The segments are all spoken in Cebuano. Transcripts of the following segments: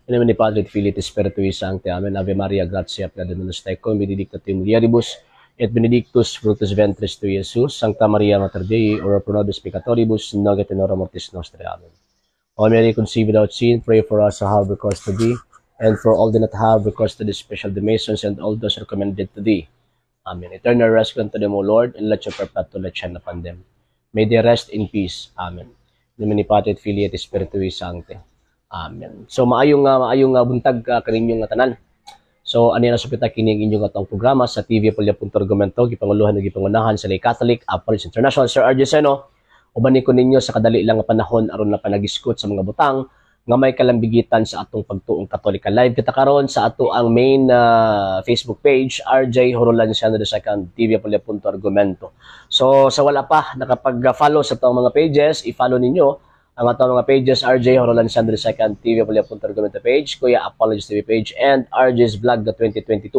In nomine Patris et Filii et Spiritui Sancti. Amen. Ave Maria, gratia plena Dominus tecum, benedicta tu in mulieribus, et benedictus fructus ventris tui, Iesus. Sancta Maria, Mater Dei, ora pro nobis peccatoribus, nunc et in hora mortis nostrae. Amen. O Mary, conceived without sin, pray for us who have recourse to thee, and for all do not have recourse to this special donations and all those recommended to thee. Amen. Eternal rest grant to them, O Lord, and let your perpetual light shine upon them. May they rest in peace. Amen. In nomine Patris et Filii et Spiritui Sancti. Amen. So maayong buntag kaninyong nga tanan. So ani na supita kini ang inyong atong programa sa TV Apolya.Argumento, gipanguluhan ug gipangunahan sa Lay Catholic Apologists International, Sir RJ Seno. Uban ni ko ninyo sa kadali lang nga panahon aron na panagiskot sa mga butang nga may kalambigitan sa atong pagtuong Katolika. Live kita karon sa ato ang main Facebook page, RJ Horolanciano II TV Apolya.Argumento. So sa wala pa nakapag-follow sa atong mga pages, i-follow ninyo ang atong mga pages: RJ Horolanciano II TV Apolya.Argumento page, Kuya Apologist TV page, and RJ's Vlog 2022.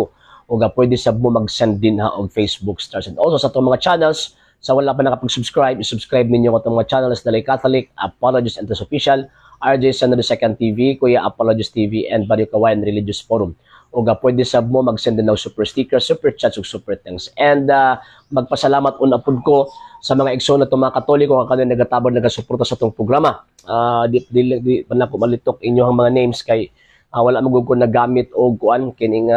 Ug pwede sab mo mag-send din ha og Facebook stars. And also sa atong mga channels, sa wala pa nakapag-subscribe, i-subscribe ninyo ang atong mga channels na Lay Catholic, Apologist and Official, RJ Sano II TV, Kuya Apologist TV, and Barrio Kawayan Religious Forum. Ug pwede sab mo mag-send din ng super sticker, super chats, ug super thanks. And magpasalamat una pud ko sa mga igsoon na mga Katoliko nga kanang nagatabang, nagasuporta sa atong programa. Di pa nako malitok inyong mga names kay wala man ko nagamit og kuan kining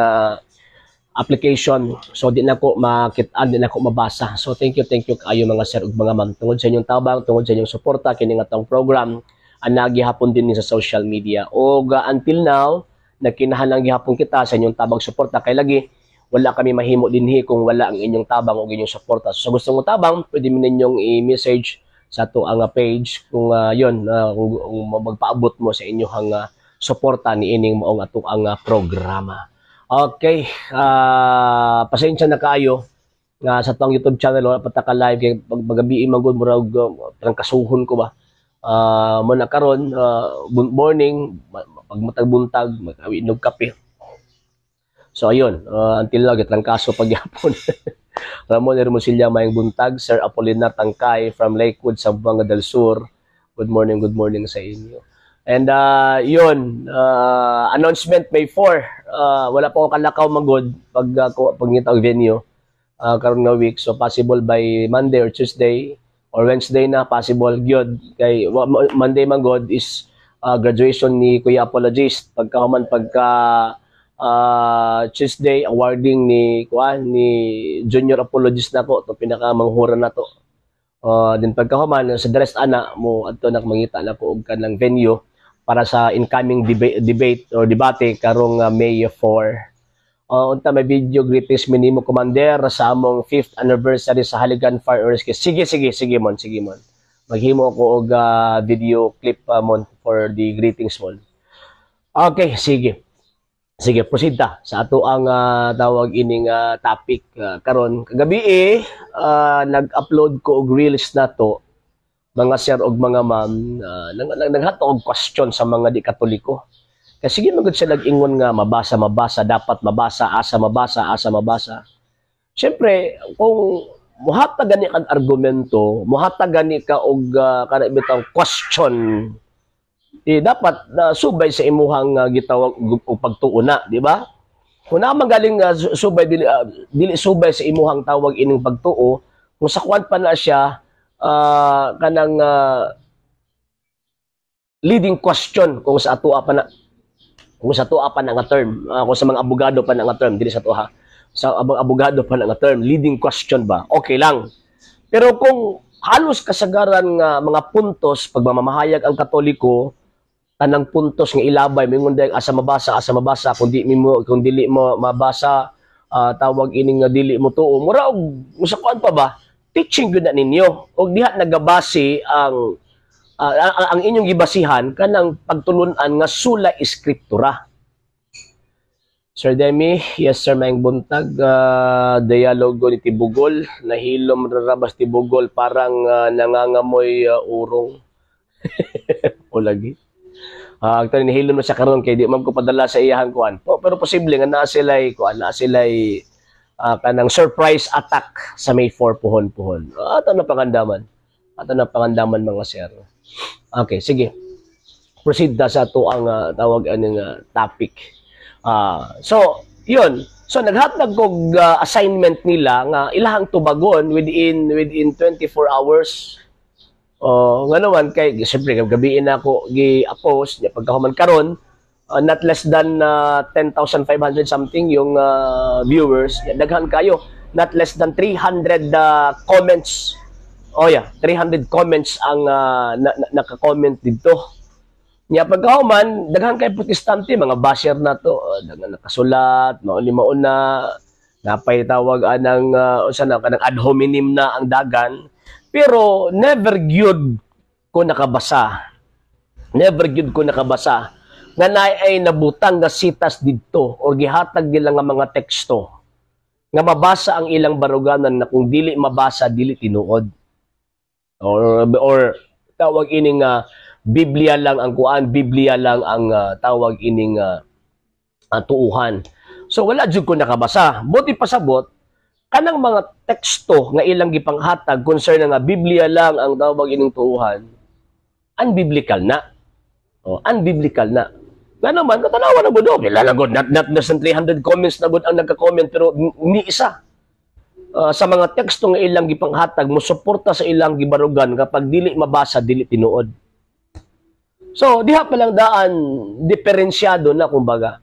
application. So di na ko makit-an, di na ko mabasa. So thank you kaayo, mga sir ug mga ma'am, tungod sa inyong tabang, tungod sa inyong suporta kini nga atong program ang nagihapon din ni sa social media. Og until now, nagkinahanglan gihapon kita sa inyong tabang, suporta, kay lagi wala kami mahimo dinhi kung wala ang inyong tabang o inyong suporta. So sa gusto mong tabang, pwede mo ninyong i-message sa ato ang page kung yon kung magpaabot mo sa inyong suporta ni ining maong ato ang programa. Okay, pasensya na kaayo nga sa atong YouTube channel wala pa ta ka live kay pag magabi man gud murag trangkasuhon ko ba. Mo na karon morning pag matag buntag mag-inog kape. So ayun, until now gitrangkaso pagyapon. Ramon Hermosilla, maayong buntag. Sir Apolinar Tangkay from Lakewood, Zamboanga del Sur. Good morning sa inyo. And yun, announcement May 4. Wala pa ako kalakaw magod pag pag og venue karon nga week. So possible by Monday or Tuesday or Wednesday na possible gyud kay Monday man god is graduation ni Kuya Apologist. Pagka man pagka Tuesday, awarding ni kuan ni Junior Apologist nako to, pinakamanghura na to. Din pagkahuman sa the rest ana mo adto na mangita na ko og kanang venue para sa incoming debate or debate karong May 4. Unta may video greetings minimo, Commander, sa among 5th anniversary sa Haligan Fire Rescue. Sige, sige, sige mon, sige mon. Maghimo ko og video clip mon for the greetings mon. Okay, sige. Sige, proceed ta sa ato ang tawag ining topic karon. Kagabi eh, nag-upload ko og reels na to, mga sir og mga ma'am, naghato og question sa mga di Katoliko. Kasi sige magud sila ingon nga mabasa, mabasa, dapat mabasa, asa mabasa, asa mabasa. Siyempre, kung muhatag gani kag argumento, muhatag gani ka og kana bitang question, eh, dapat subay sa imuhang gitawag og pagtuo na, di ba? Kung naa man galing subay dili, dili subay sa imuhang tawag ining pagtuo, kung sa kwan pa na siya kanang leading question, kung sa atoa pa na nga term, kung sa mga abogado pa na nga term, dili sa atoa, sa abogado pa na nga term, leading question ba, okay lang. Pero kung halos kasagaran nga mga puntos pagmamahayag ang Katoliko, tanang puntos nga ilabay mingon dayong asa mabasa, asa mabasa, kung di mo kung dili mo mabasa, tawag ining nga dili mo tuo, mura og musa kuan pa ba, teaching gyud na ninyo og diha nagabase ang inyong gibasihan kanang pagtulun-an nga sola scriptura. Sir Demi, yes sir, maayong buntag. Dialogo ni Tibugol, nahilom rarabas Tibugol, parang nangangamoy urong. O lagi. Actually, nahilom na siya karon kay di man ko padala sa iyahang kuan. Po, pero posible nga naa sila'y kuan, naa sila'y kanang surprise attack sa May 4 puhon-puhon. Ato na pangandaman. Ato na pangandaman, mga sir. Okay, sige. Proceed ta sa ato ang tawag aning topic. So, yun. So naghatag kog assignment nila nga ilahang tubagon within within 24 hours. Oh, nga naman kay siyempre gabi na ako gi-post nya, pagkahuman karon not less than 10,500 something yung viewers. Daghan kayo. Not less than 300 comments. Oh yeah, 300 comments ang naka-comment dito. Nya pagkahuman, daghan kay Protestante, mga basher na to, daghan nakasulat, mao ni mauna, napay tawag anang unsa na kanang ad hominem na ang dagan. Pero never gyud ko nakabasa. Never gyud ko nakabasa nga naay ay nabutang nga sitas didto or gihatag nila nga mga teksto nga mabasa ang ilang baruganan na kung dili mabasa, dili tinuod. Or tawag ining Biblia lang ang kuan, Biblia lang ang tawag ining tuuhan. So wala jud ko nakabasa. Buti pasabot kanang mga teksto nga ilang gipanghatag concern nga Biblia lang ang tawag ining tuuhan, unbiblical na. Oh, unbiblical na. Nga naman, katanawa na mo do. Pila na gud, not less than 300 comments na gud ang nagka-comment, pero ni isa sa mga teksto nga ilang gipanghatag mo suporta sa ilang gibarugan kapag dili mabasa, dili tinuod. So, diha pa lang daan diferensyado na kumbaga.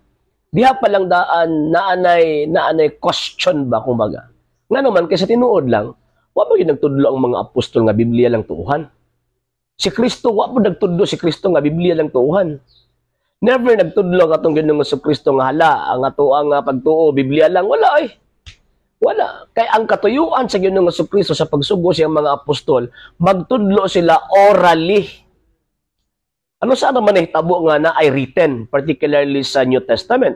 Diha pa lang daan naanay naanay question ba kumbaga. Nga naman kaysa tinuod lang, wa ba gyud nagtudlo ang mga apostol nga Biblia lang tuuhan? Si Kristo, wa po nagtudlo si Kristo nga Biblia lang tuuhan. Never nagtudlo ang atong Ginoong Kristo nga hala ang ato ang pagtuo Biblia lang, wala ay. Wala. Kay ang katuyuan sa Ginoong Kristo sa pagsugo siyang mga apostol, magtudlo sila orally. Ano sa naman nahitabo nga na ay written, particularly sa New Testament?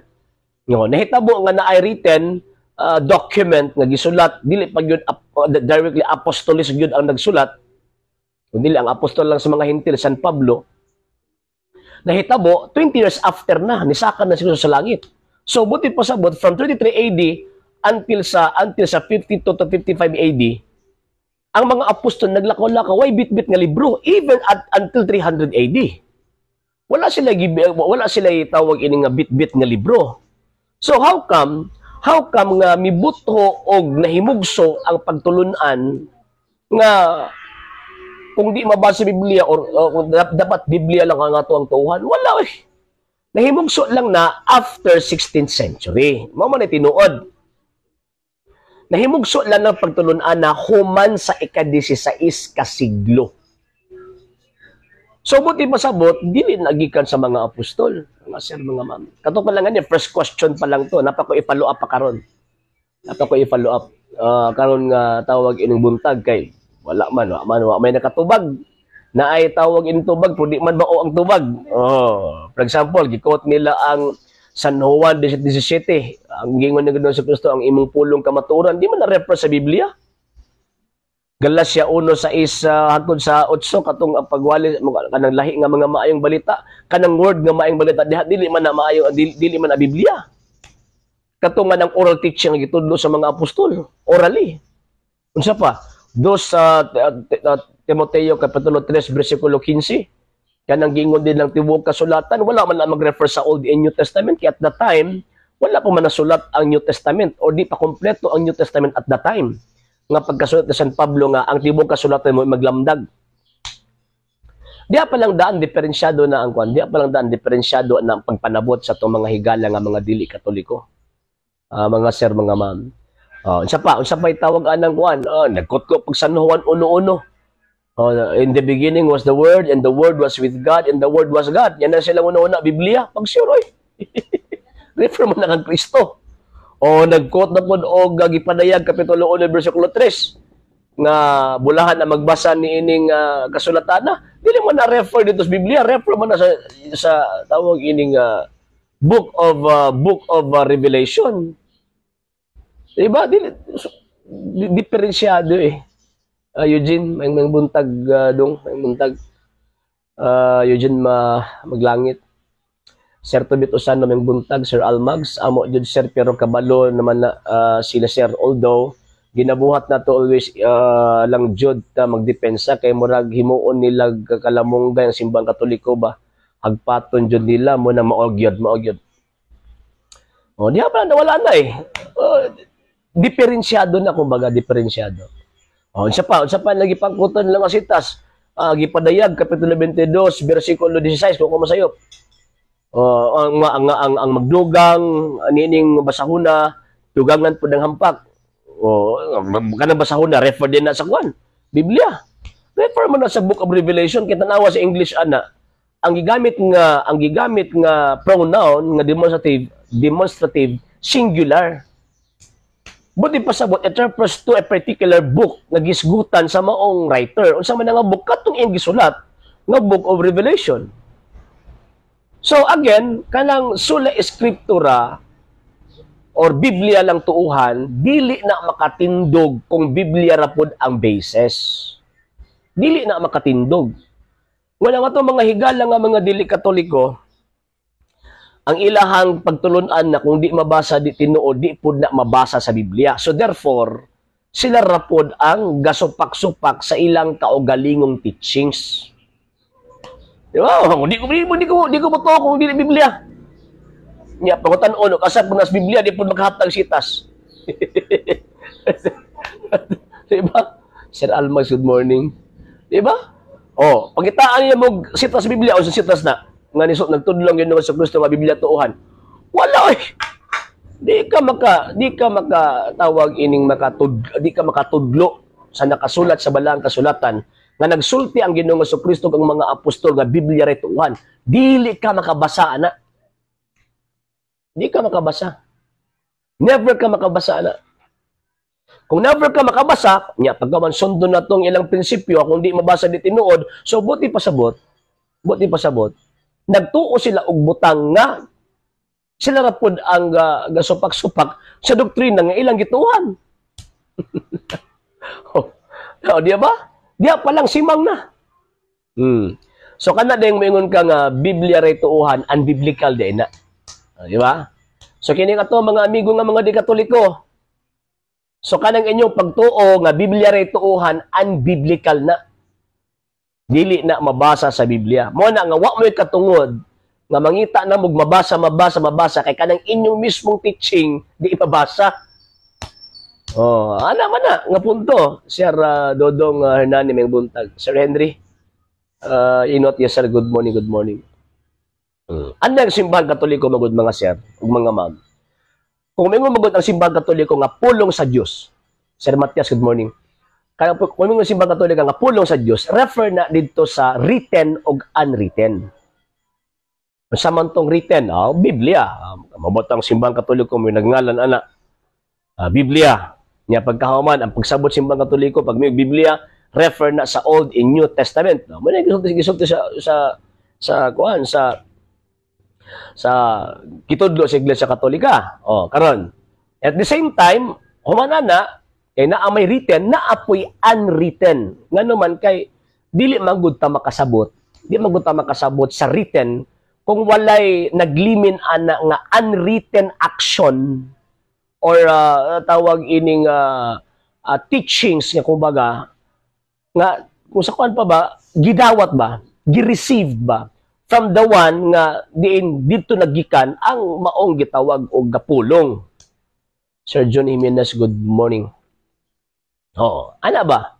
No, nahitabo nga na ay written document nga gisulat, dili pa gyud directly apostolis gyud ang nagsulat. Kung dili ang apostol lang sa mga Hintil, San Pablo, nahitabo 20 years after na nisaka na siya sa langit. So buti pasabot from 33 AD until sa 52 to 55 AD, ang mga apostol naglakaw-lakaw, way bit-bit nga libro even at until 300 AD. Wala sila tawag ini nga bit-bit nga libro. So how come nga mibutho og nahimugso ang pagtulunan nga kung di mabasa Biblia or dapat Biblia lang ang ato ang tuuhan? Wala eh. Nahimugso lang na after 16th century. Mao man ay tinuod. Nahimugso lang ng pagtulunan na human sa ika-16 ka siglo. So, buti pasabot, dili nagikan sa mga apostol. Mga sir, mga ma'am. Kato pa lang ganyan, first question pa lang to. Naa pa ko i-follow up pa karon. Naa pa ko i-follow up. Karon nga tawag ining buntag kay wala man, wa may nakatubag. Na ay tawag ining tubag, pero di man mao ang tubag. Oh, for example, gi-quote nila ang San Juan 17:17. Ang gingon ni Ginoong Kristo, "Ang imong pulong kamatuoran," di man na refer sa Biblia. Galacia 1:6 hangtod sa 8, katong ang pagwali kanang lahi nga mga maayong balita, kanang word nga maayong balita diha dili man na maayo, dili man na Biblia. Katong nga ng oral teaching nga gitudlo sa mga apostol, orally. Unsa pa? Dos sa Timoteo kapitulo 3 bersikulo 15, kanang gingon din ng tibuok kasulatan, wala man na mag-refer sa Old and New Testament kay at the time wala pa man nasulat ang New Testament or di pa kompleto ang New Testament at the time nga pagkasulat ni San Pablo nga ang tibuok kasulatan mo maglamdag. Diha pa lang daan diferensyado na ang kwan. Diha pa lang daan diferensyado na ang pagpanabot sa itong mga higala nga mga dili Katoliko. Mga sir, mga ma'am. Oh, unsa pa tawag anang kwan? Oh, nagkutlo pag San Juan 1:1. Oh, "In the beginning was the Word, and the Word was with God, and the Word was God." Yan na silang una-una, Biblia. Pag sure, oy. Refer mo na kang Kristo. O nag-quote na pod og gipadayag kapitulo 1 bersikulo 3 nga bulahan na magbasa ni ining kasulatan na dili mo na refer dito sa Biblia, refer mo na sa tawag ining book of Revelation. Diba? Dili so, diferensyado eh. Eugene, may buntag dong, may buntag. Eugene ma maglangit. Sir Tobit Osano, may buntag, Sir Almags, amo jud sir, pero kabalo naman na sila sir, although ginabuhat na to always lang jud ta magdepensa kay murag himuon nila kalamungga ang Simbang Katoliko ba. Hagpaton jud nila mo na maogyod, maogyod. Oh, diha pa nawala na eh. Oh, diferensyado na kumbaga, diferensyado. Oh, unsa pa lagi pangkutan lang ang sitas. Gipadayag kapitulo 22 bersikulo 16 kung masayop. Oh, ang magdugang niining basahuna, dugangan pud ang hampak. Oh, kanang basahuna refer din na sa kwan. Biblia. Refer mo na sa Book of Revelation, kita nawa sa English ana. Ang gigamit nga pronoun nga demonstrative, demonstrative singular. Buti pasabot, it refers to a particular book nga gisgutan sa maong writer. Unsa man nga book katong iyang gisulat nga Book of Revelation. So again, kanang sola scriptura or Biblia lang tuuhan, dili na makatindog kung Biblia ra pod ang basis. Dili na makatindog. Wala nga to mga higala nga mga dili Katoliko, ang ilahang pagtulunan na kung di mabasa di tinuod, di pud na mabasa sa Biblia. So therefore, sila ra pod ang gasupak-supak sa ilang kaugalingong teachings. Di ba? Di ko mo kung di Biblia. Nya pangutan-on og asa pud nas Biblia, di pud makahatag sitas. Di ba? Sir Almas, good morning. Di ba? Oh, pagitaan niya mo sitas sa Biblia o sa sitas na nga ni nagtudlong yun sa Kristo nga Biblia tuohan. Wala oy. Di ka makatawag ining di ka makatudlo sa nakasulat sa balaang kasulatan nga nagsulti ang Ginoong Kristo kang mga apostol nga Biblia ra tuohan. Dili ka makabasa ana. Di ka makabasa. Never ka makabasa ana. Kung never ka makabasa, nya pagkaman sundon na tong ilang prinsipyo, kung di mabasa di tinuod, so buti pasabot, nagtuo sila og butang nga sila ra pod ang gasupak-supak sa doktrina nga ilang gituhan. Oh, oh, di ba? Diya pa lang simang na. So kana ding moingon ka nga Biblia ray tuuhan, unbiblical di na. Ah, di ba? So kini ato mga amigo nga mga di Katoliko. So kanang inyong pagtuo nga Biblia ray tuuhan, unbiblical na. Dili na mabasa sa Biblia. Mo na nga wa mo'y katungod nga mangita na mog mabasa, mabasa, mabasa kay kanang inyong mismong teaching di ipabasa. Oh, ana man na nga punto. Sir Dodong Hernani, may buntag. Sir Henry, inot, yes sir, good morning, good morning. Ano ang Simbahan Katoliko magud, mga sir ug mga ma'am? Kung may magud ang Simbahan Katoliko nga pulong sa Dios. Sir Matias, good morning. Kaya kung may Simbahan Katoliko nga pulong sa Dios, refer na dito sa written og unwritten. Sa man tong written, Biblia. Mabot ang Simbahan Katoliko may nagngalan ana. Biblia. Nya pagkahuman ang pagsabot Simbahan Katoliko pag may Biblia, refer na sa Old and New Testament. No? Mo na gisulti gisulti sa kuan sa kitudlo sa Iglesia Katolika. Oh, karon. At the same time, humana na kay naa may written, naa poy unwritten. Ngano man kay dili man gud ta makasabot. Di man gud ta makasabot sa written kung walay naglimin ana nga unwritten action or tawag ining teachings nga kumbaga nga kung sa kuan pa ba gidawat ba, gi-receive ba from the one nga diin didto nagikan ang maong gitawag og gapulong. Sir John Jimenez, good morning. Oo, ana ba?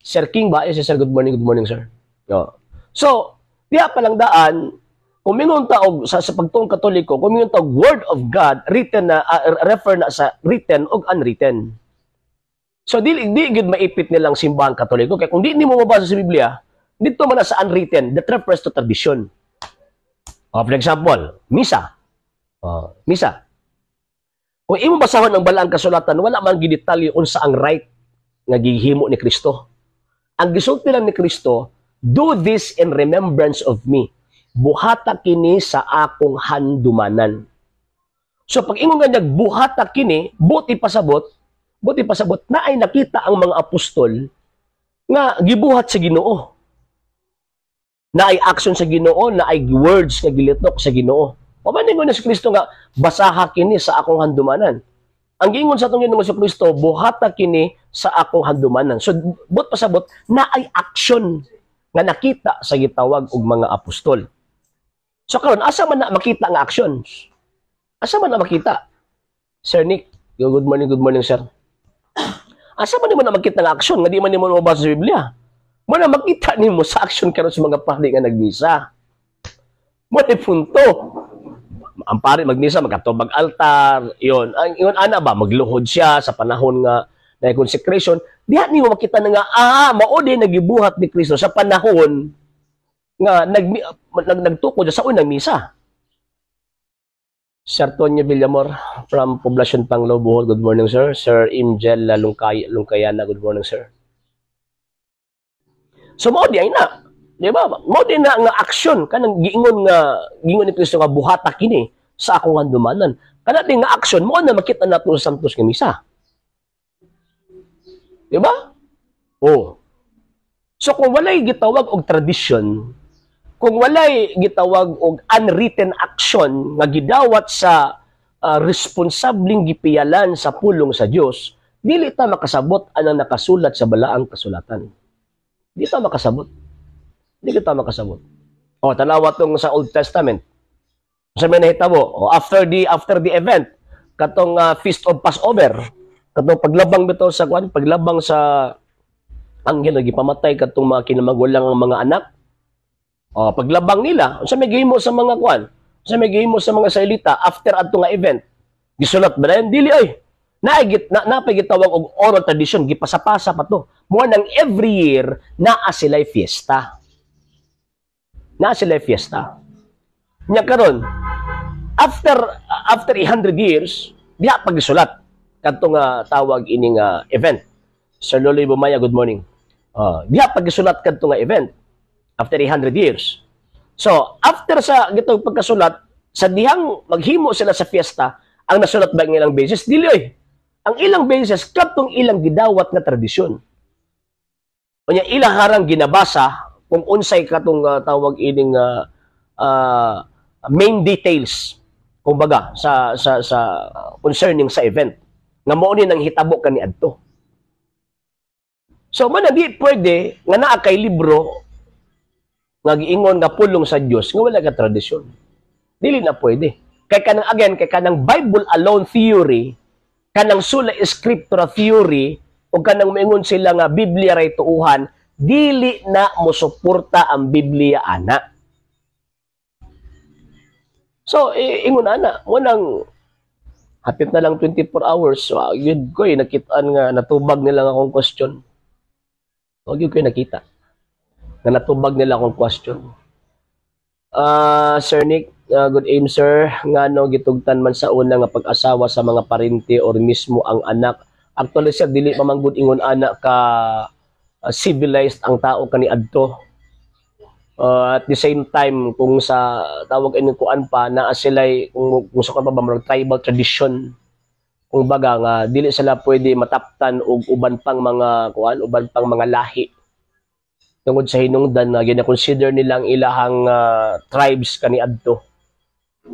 Sir King ba? Yes, sir, good morning, good morning, sir. Oo. So, diha pa lang daan, kung mingon ta og sa pagtuong Katoliko, kung mingon ta og Word of God, written na refer na sa written og unwritten. So dili di gid maipit nilang Simbahan Katoliko kay kung di nimo mabasa sa Biblia, dito man na sa unwritten that refers to tradition. Oh, for example, misa. Oh, misa. Kung imo basahon ang balaang kasulatan, wala man gidetalye unsa ang right nga gihimo ni Kristo. Ang gisulti lang ni Kristo, "Do this in remembrance of me." Buhata kini sa akong handumanan. So pag ingon nga buhata kini, buti pasabot na ay nakita ang mga apostol nga gibuhat sa Ginoo. Na ay action sa Ginoo, na ay words nga gilitok sa Ginoo. Paman ingon ni si Kristo nga basaha kini sa akong handumanan. Ang giingon sa atong Ginoong Kristo, buhata kini sa akong handumanan. So but pasabot na ay action nga nakita sa gitawag og mga apostol. So karon, asa man na makita nga actions? Asa man na makita? Sir Nick, good morning, good morning, sir. Asa man nimo na makita nga action nga di man nimo mabasa sa Biblia? Mo na makita nimo sa action karon sa mga pari nga nagmisa. Mo ni punto. Ang pari magmisa, magkatubag altar, yon. Ang ingon ana ba, magluhod siya sa panahon nga na consecration, diha nimo makita na nga mao din nagibuhat ni Kristo sa panahon nga nag nagtukod siya sa unang misa. Sir Tonyo Villamor from Poblacion Panglao, Bohol. Good morning, sir. Sir Imgel Lungkayana, good morning, sir. So, mao di ay na. Di ba? Mao di na nga action kanang giingon ni Kristo nga buhata kini sa akong handumanan. Kana di nga action mo na makita nato sa Santos nga misa. Di ba? Oh. So kung walay gitawag og tradisyon, kung walay gitawag og unwritten action nga gidawat sa responsableng gipiyalan sa pulong sa Dios, dili ta makasabot anang nakasulat sa balaang kasulatan. Di ta makasabot. Di kita makasabot. O, tanawa tong sa Old Testament. Sa may nahitabo, o, after the event, katong Feast of Passover, katong paglabang bitaw sa kwan, paglabang sa anghel gipamatay katong mga kinamagulang ang mga anak. O, paglabang nila, unsa may gihimo sa mga kwan? Unsa may gihimo sa mga Israelita after adto nga event? Gisulat ba dayon? Dili oy. Naigit na napay gitawag og oral tradition, gipasapasa pa to. Mo nang every year naa sila'y fiesta. Naa sila'y fiesta. Nya karon, after after 100 years, diha pagisulat kadto nga tawag ini nga event. Sir Loloy Bumaya, good morning. Diha pagisulat kadto nga event after 800 years. So, after sa gitong pagkasulat, sa dihang maghimo sila sa fiesta, ang nasulat ba ang ilang basis? Dili oy. Ang ilang basis kadtong ilang gidawat nga tradisyon. Unya ilang harang ginabasa kung unsay katong tawag ining main details kumbaga sa concerning sa event nga mao ni nang hitabo kaniadto. So man di pwede nga naa kay libro nga giingon nga pulong sa Dios nga wala ka tradisyon. Dili na pwede. Kay kanang, again, kay kanang Bible alone theory, kanang sola scriptura theory, o kanang moingon sila nga Biblia ray tuuhan, dili na mosuporta ang Biblia ana. So, ingon ana, mo nang hapit na lang 24 hours, so, yun ko eh, nakitaan nga, natubag nila nga akong question. Wag yun ko nakita na natubag nila akong question. Sir Nick, good aim, sir, ngano gitugtan man sa una nga pag-asawa sa mga parente or mismo ang anak? Actually, sir, dili pa man gud ingon ana ka civilized ang tao kaniadto. At the same time, kung sa tawag ini kuan pa naa sila'y kung sa kuan pa ba, murag tribal tradition kung baga, nga dili sila pwede mataptan og uban pang mga kuan, uban pang mga lahi, tungod sa hinungdan na gina-consider nila ang ilahang tribes kaniadto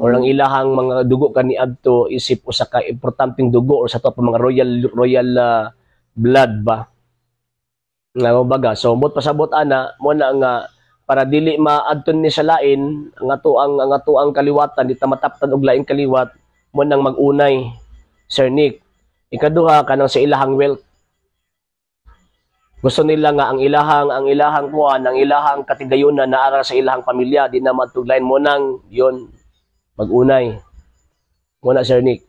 or ang ilahang mga dugo kaniadto isip usa ka importanteng dugo or sa to pa mga royal royal blood ba nga baga. So mot pasabot ana mo na nga para dili maadton ni sa lain ang ato ang kaliwatan, di ta mataptan og laing kaliwat, mo nang mag-unay, Sir Nick. Ikaduha, kanang sa ilahang wealth, gusto nila nga ang ilahang kuan, ang ilahang katigayunan naara sa ilahang pamilya, di na matuglain mo nang yon mag-unay mo na, Sir Nick.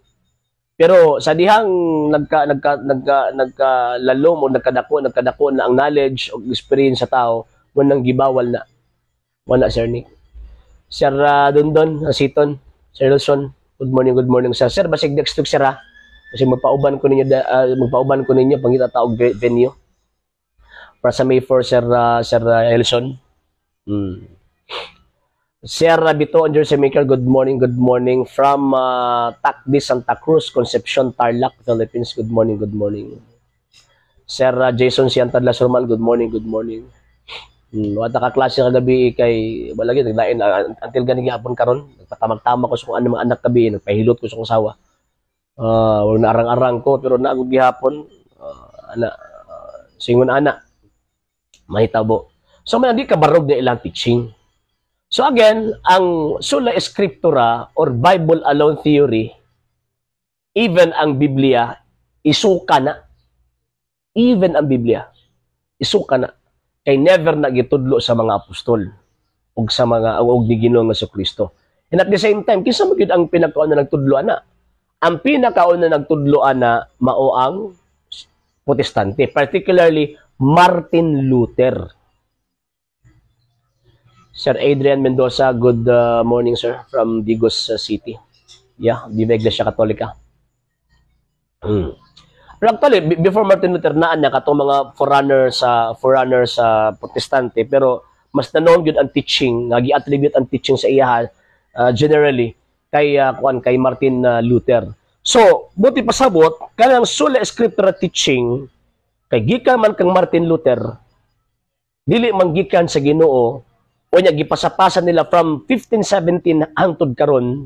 Pero sa dihang nagka nagka nagka nagkalalom o nagkadako na ang knowledge o experience sa tao, mo nang gibawal na mo na, Sir Nick. Sir Dondon Asiton, Sir Wilson, good morning, good morning, sir. Sir, basig next week, sir, ha, kasi magpauban ko ninyo pangita ta og venue para sa May 4, Sir Sir Elson. Sir Bito and Jersey Maker, good morning, good morning from Takdi, Santa Cruz, Concepcion, Tarlac, Philippines. Good morning, good morning. Sir Jason Siantadlas Roman, good morning, good morning. Wala ka klase kagabi kay wala gyud naglain until gani gihapon karon. Nagpatamag-tama ko sa kung ano mga anak gabi, nagpahilot ko sa kong asawa. Wala naarang-arang ko pero naagod gihapon ana singon ana mahitabo. So man di kabarog na ilang teaching. So again, ang sola scriptura or Bible alone theory, even ang Biblia, isuka na. Even ang Biblia, isuka na. Kay never na gitudlo sa mga apostol ug sa mga ug ni Ginoong Kristo. And at the same time, kinsa man gyud ang pinakauna nagtudlo ana? Ang pinakauna nagtudlo ana mao ang Protestante, particularly Martin Luther. Sir Adrian Mendoza, good morning, sir, from Digos City. Yeah, Viva Iglesia Katolika. Pero actually, before Martin Luther, naan niya katong mga forerunner sa Protestante, pero mas na-known gyud ang teaching, nga gi-attribute ang teaching sa iya generally kay kuan, kay Martin Luther. So, buot pasabot, kanang sola scriptura teaching kay gikan man kang Martin Luther, dili man gikan sa Ginoo. O nya gipasapasa nila from 1517 hangtod karon,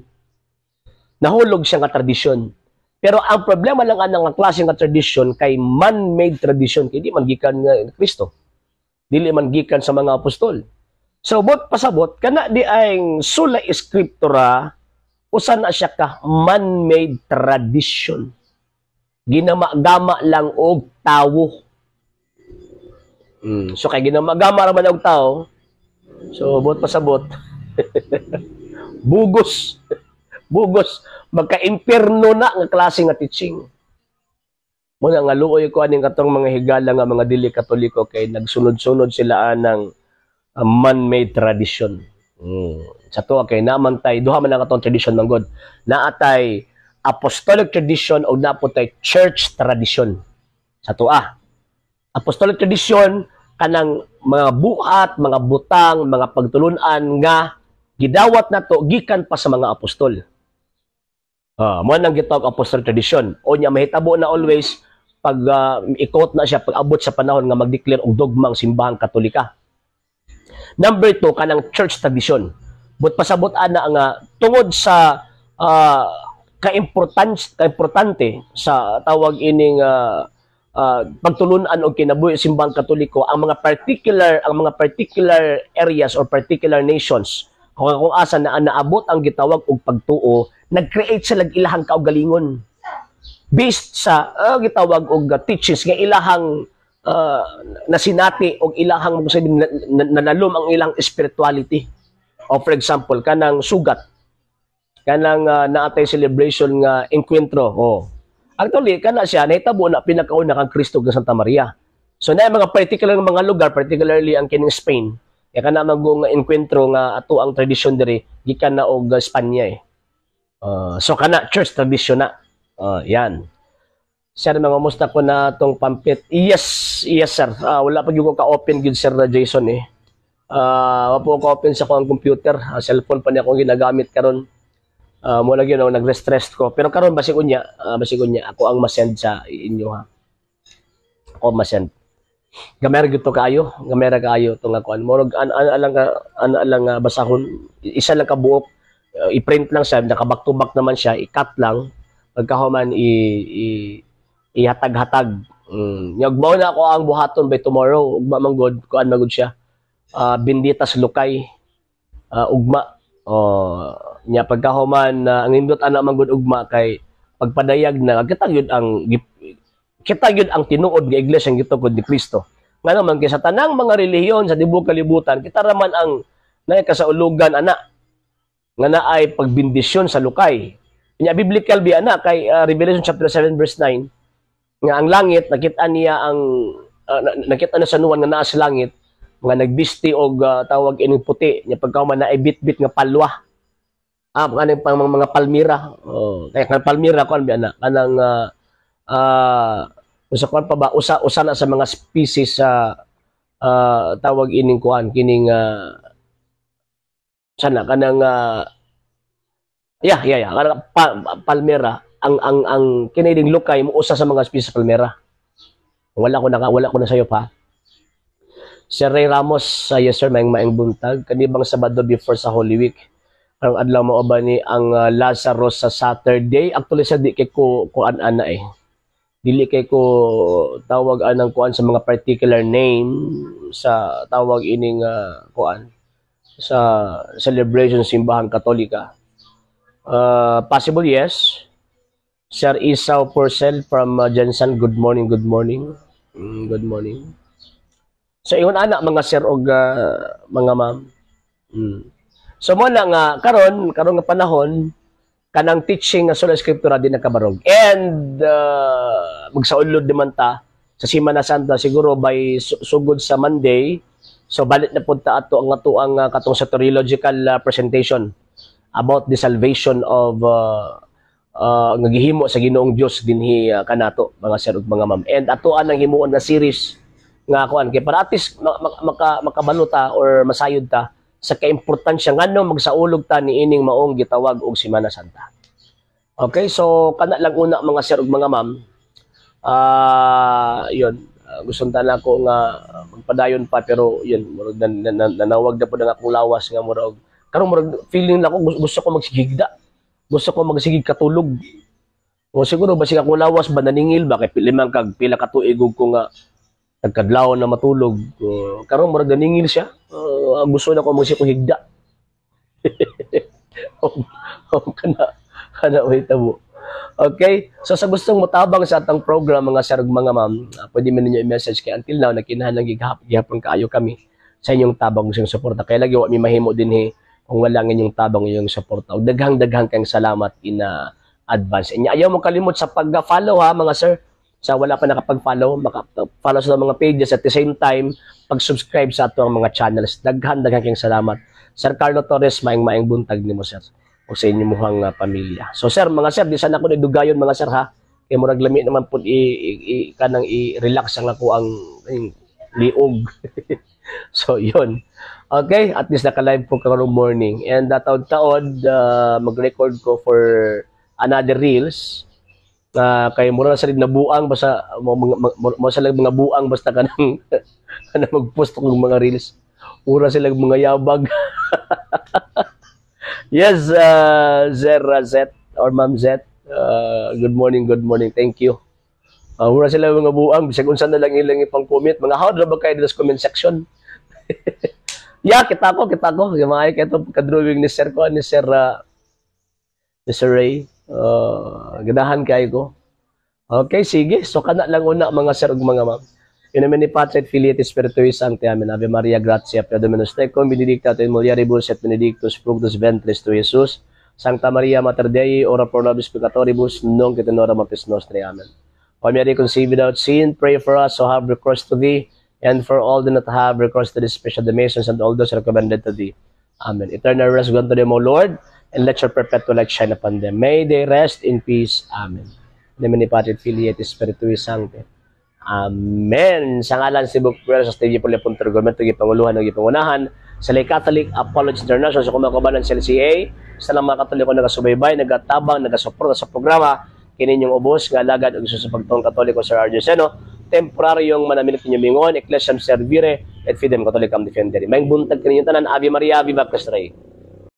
nahulog siya nga tradisyon. Pero ang problema lang anang nga klase nga tradisyon kay man-made tradition, kay di man gikan nga Kristo. Dili man gikan sa mga apostol. So buot pasabot, kana di ay sola scriptura, usa na siya ka man-made tradition. Ginama-gama lang og tawo. So kay ginama-gama ra man og tawo, so buot pasabot, bugos. Bugos magka-impierno na nga klase nga teaching. Muna nga luoy ko aning katong mga higala nga mga dili Katoliko kay nagsunod-sunod sila anang man-made tradition. Sa to kay naman tay duha man ang atong tradition man god. Naatay apostolic tradition o naa pod tay church tradition. Sa to, apostolic tradition, kanang mga buhat, mga butang, mga pagtulunan nga gidawat nato gikan pa sa mga apostol. Mo nang gitawag apostolic tradition. O nya mahitabo na always pag i-quote na siya pag abot sa panahon nga mag-declare og dogma ang Simbahang Katolika. Number 2, kanang church tradition. Buot pasabot ana nga tungod sa kaimportante sa tawag ining pagtulunan og kinabuhi sa Simbahang Katoliko, ang mga particular areas or particular nations kung asa na naabot ang gitawag og pagtuo, nag-create sila ilahang kaugalingon based sa gitawag og teachings nga ilahang nasinati og ilahang sabihin, nanalom ang ilang spirituality. O for example, kanang sugat, kanang naatay celebration nga enkwentro. Oh. Actually, kana siya nahitabo na pinakauna kang Kristo ug Santa Maria. So na mga particular nga mga lugar, particularly ang kining Spain, kaya kana magong enkwentro nga ato ang tradisyon diri gikan na og Espanya eh. So kana church tradition na. Yan. Sir, mga musta ko na tong pamphlet? Yes, sir. Wala pa gyud ko ka-open gyud, Sir Jason eh. Wa po ko open sa akong computer. Cellphone pa niya akong ginagamit karon. Mo lagi no nag-stress ko. Pero karon basig unya ako ang ma-send sa inyo ha. Ako ma-send. Gamera gyud to kaayo, gamera kaayo to nga kuan. Murag an lang ka ana lang nga basahon, isa lang ka buok. I-print lang siya, naka back to back naman siya, i-cut lang. Pagkahuman i, i ihatag-hatag. Yag mao na ako ang buhaton by tomorrow. Ugma man god, kuan man gud siya. Benditas lukay. Ugma. Oh, nya pagkahuman ang nindot ana man gud ugma kay pagpadayag na kita gyud ang tinuod nga iglesia ang gitukod ni Kristo. Ngano man kay sa tanang mga relihiyon sa tibuok kalibutan, kita ra man ang naay kasaulugan ana nga naay pagbindisyon sa lukay. Nya biblical bi ana kay Revelation chapter 7 verse 9 nga ang langit nakita niya ang nakita na sa Juan nga naa sa langit mga nagbisti og tawag ining puti, nya pagkahuman naay bitbit nga palwa, kaning pang mga palmira. Oh, kaya kan palmira kuan bi ana kanang usa kuan pa ba, usa usa na sa mga species sa tawag ining kuan kining sana kanang yeah, kanang palmera, ang kini ding lukay mo usa sa mga species sa palmera. Wala ko na sayo pa. Sir Ray Ramos, yes sir, maayong maayong buntag. Kani bang Sabado before sa Holy Week? Karong adlaw mao ba ni ang Lazarus sa Saturday? Actually sa di kay ko kuan ana eh. Dili kay ko tawag anang kuan sa mga particular name sa tawag ining kuan. Sa celebration Simbahang Katolika? Possible, yes. Sir Isaw Porcel from Jensen, good morning, good morning. Good morning. So ingon ana, mga sir og mga ma'am. So mo na nga karon karon nga panahon, kanang teaching nga sola scriptura di nakabarog. And magsaulod naman ta sa Semana Santa siguro by sugod sa Monday. So balik na pud ta ato ang atoang katong soteriological presentation about the salvation of nga gihimo sa Ginoong Dios dinhi kanato, mga sir ug mga ma'am. And atoan ang himuon nga series nga kuan kay para at least makabalo ta or masayod ta sa kaimportansya ngano magsaulog ta niining maong gitawag og Semana Santa. Okay, so kana lang una, mga sir ug mga ma'am. Ah, yun. Gusto ta na ako nga magpadayon pa, pero yun, murag nanawag na pud ang akong lawas nga murag karon murag feeling na ako gusto ko magsigigda. Gusto ko magsigig katulog. O siguro basig akong lawas ba naningil ba kay limang kag pila ka tuig ko nga nagkadlaw na matulog. Karon murag naningil siya. Gusto na ko magsigig higda. Oh, kana kana way tabo. Okay? So sa gustong motabang sa atong program, mga sir ug mga ma'am, pwede man ninyo i-message kay until now nakinahanglan gihapon kaayo kami sa inyong tabang ug sa inyong suporta. Kaya lagi wa mi mahimo dinhi kung wala ang inyong tabang, inyong suporta. Ug daghang-daghang kayong salamat in advance. Inya ayaw mo kalimot sa pag-follow ha, mga sir. Sa wala pa nakapag-follow, maka-follow sa mga pages, at the same time pag-subscribe sa ato ang mga channels. Daghan-daghan kayong salamat. Sir Carlo Torres, maing-maing buntag nimo, sir, o sa inyong muhang pamilya. So sir, mga sir, di sana ako dugayon, mga sir, ha. Kay murag lami naman pud i kanang i-relax ang ako ang liog. So yun. Okay, at least naka-live ko karong morning. And taod-taod mag-record ko for another reels. Kay mura na sa nabuang basta mo sila mga buang basta kanang mag-post og mga reels. Ura sila mga yabag. Yes, Sir Z or Ma'am Z. Good morning, good morning. Thank you. Mura sila mga buang, bisag unsa na lang ilang ipang comment. Mga how ba kayo dito sa comment section? Yeah, kita ko, kita ko. Yung mga ito ka-drawing ni Sir ko, ni Sir Ray. Ganahan kayo ko. Okay, sige. So kana lang una, mga sir ug mga ma'am. In nomine Patris et Filii et Spiritui Sancti. Amen. Ave Maria, gratia plena, Dominus tecum, benedicta tu in mulieribus et benedictus fructus ventris tui, Iesus. Sancta Maria, Mater Dei, ora pro nobis peccatoribus, nunc et in hora mortis nostrae. Amen. O Mary, conceived without sin, pray for us who have recourse to thee, and for all do not have recourse to this special donations and all those recommended to thee. Amen. Eternal rest grant to them, O Lord, and let your perpetual light shine upon them. May they rest in peace. Amen. In nomine Patris et Filii et Spiritui Sancti. Amen. Sa ngalan si Book sa TV Pulipon Argumento, gipanguluhan ng gipangunahan sa Lay Catholic Apology International sa kumakabanan sa LCA, sa lang mga Katoliko nagasubaybay, nagatabang, nagasuporta sa programa, kini inyong ubos nga alagad ug sa pagtuong Katoliko, Sir RJ Seno, temporaryong manamilit ninyo mingon, Ecclesiam Servire et Fidem Catholicam Defendere. Maayong buntag kaninyong tanan. Ave Maria, Viva Cristo Rey.